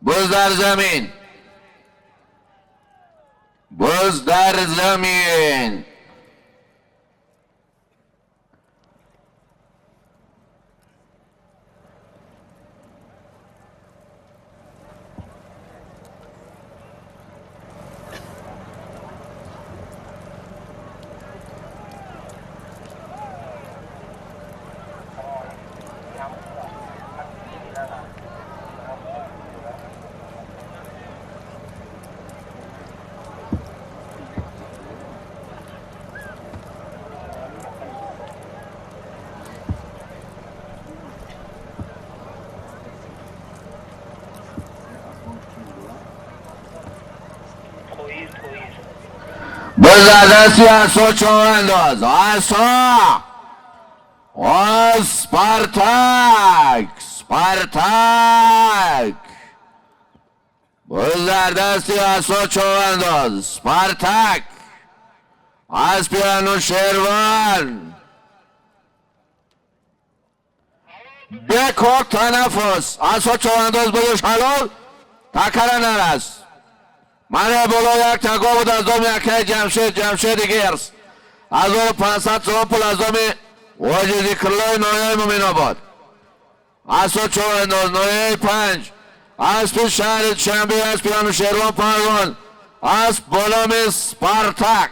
بز در زمین، بز در زمین. بز دستی اسا چهار انداز، اسا و سپارتاک، سپارتاک. بز در دستی اسا چهار انداز، سپارتاک، اسب انوشیروان. بکن تنفس، اسا چهار انداز بزش حلال تکره نرس. Мана боло як таго буд аз доми акаи Ҷамшед, Ҷамшеди Герс, 1500 сомон пул аз доми Воҷи Зикрлои ноҳияи Муминобод. Асо чорандоз, ноҳияи Панҷ, аспи шаҳри Душанбе, аспи Анушервон Паҳлавон, асп бо номи Спартак.